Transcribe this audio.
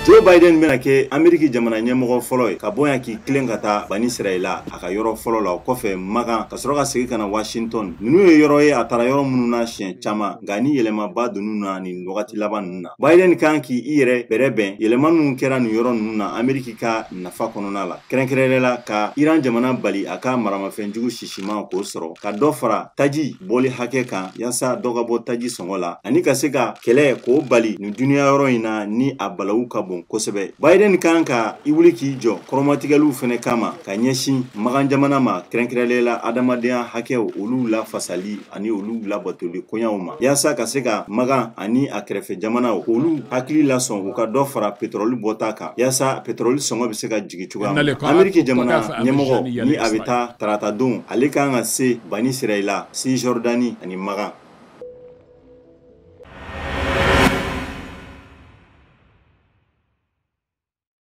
Joe Biden bɛna kɛ Ameriki jamana ɲɛmɔgɔ fɔlɔ ye ka bɔ yan k'i tilen ka taa Bani Sirayila a ka yɔrɔ fɔlɔ la, o kɔfɛ Makan, ka sɔrɔ ka segin ka na Washington. Ninnu ye yɔrɔ ye a taara yɔrɔ minnu na siɲɛ caman, nka ni yɛlɛmaba donn'u na nin wagati laban ninnu na. Biden kan k'i yɛrɛ bɛrɛbɛn yɛlɛma minnu kɛra nin yɔrɔ ninnu na Ameriki ka nafa kɔnɔna la, kɛrɛnkɛrɛnnenya la ka Iran jamana bali a ka maramafɛnjugu sisiman k'o sɔrɔ, ka dɔ fara taji bɔli hakɛ kan yaasa dɔ ka bɔ taji sɔngɔ la, ani ka se ka kɛlɛ k'o bali nin duniya yɔrɔ in na ni a balawu ka bon kosɛbɛ. Biden kan ka i wuli k'i jɔ kɔrɔmatigɛliw fɛnɛ kama ka ɲɛsin Magan jamana ma, kɛrɛnkɛrɛnnenya la adamadenya hakɛw olu lafasali ani olu labatoli koɲaw ma, yaasa ka se ka Magan ani a kɛrɛfɛ jamanaw k'olu hakili lasɔn u ka dɔ fara pétrole bɔta kan yaasa pétrole sɔngɔ bɛ se ka jigin cogoya min na. Ameriki jamana ɲɛmɔgɔ ni a bɛ taa tarata don, ale kan ka se Bani Sirayila, Cisjordanie ani Magan.